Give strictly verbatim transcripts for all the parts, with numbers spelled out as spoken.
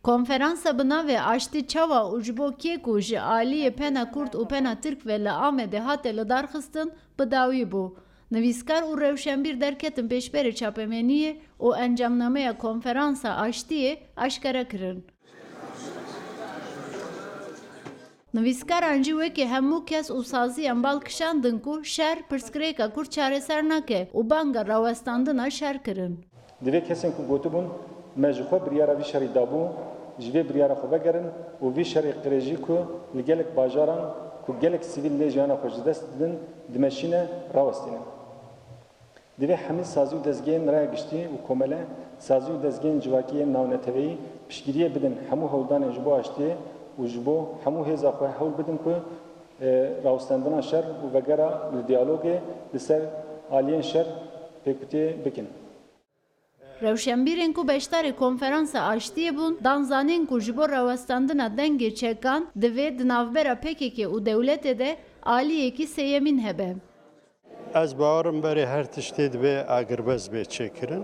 Konferansa bi navê Aştî Çawa û ji bo kê ku ji aliyê pena Kurd û pena Tirk ve li Amedê hate lidarxistin, bi dawî bû. Nivîskar û rewşenbîr derketin pêşberê çapemeniyê û encamnameya Konferansa Aştiyê aşkere kirin. Nivîskaran jî wekî hemû kes û saziyan bal kişandin ku şer pirsgirêka Kurd çareser nake û banga rawestandina şer kirin. Divê kesên ku gotibûn, me ji xwe biryara vî şerî dabû, ji vê biryara xwe vegerin û vî şerê qirêjî ku li gelek bajaran ku gelek sivîl lê jiyana xwe ji dest didin, dimeşîne, rawestînin. Divê hemî sazî û dezgehên raya giştî û komele, sazî û dezgehên civakî yên navneteweyî piştgiriyê bidin hemû hewldanên ji bo aştiyê û ji bo hemû hêza xwe hewl bidin ku, e, rawestandina şer û vegera li diyalogê li ser aliyên şer pêkutiyê bikin. Rewşenbîrên ku beşdarî Konferansa Aştiyê bûn, dan zanîn ku ji bo rawestandina dengê çekan divê di navbera P K K û dewletê de aliyekî sêyemîn hebe. Ez bawerim berê her tiştê divê agirbest bê çêkirin.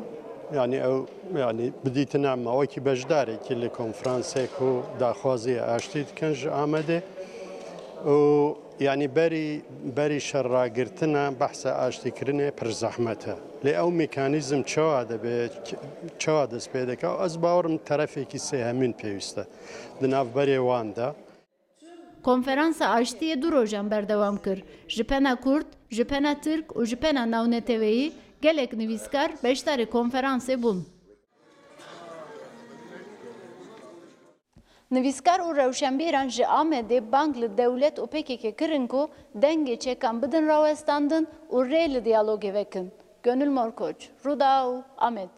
Yanî ew, yanî bidîtina me wekî beşdarekî li konferansê ku daxwazî aştî dikin ji Amedê. Û yanî berî, berî şerragirtina behsa aştîkirinê pir zehmet e. Lê ew mekanîzm çawa dibe, çawa dest pê dike? Ez bawerim terefekî sêhemîn pêwîst e di navberê wan de. Konferansa Aştiyê du rojan berdewam kir. Ji pena Kurd, ji pena Tirk û ji pena navneteweyî gelek nivîskar beşdarî konferansê bûn. Nivîskar û rewşenbîran ji Amedê bang li dewlet û P K K kirin ku dengê çekan bidin rawestandin û rê li diyalogê vekin. Gönül Morkoç, Rûdaw, Amed.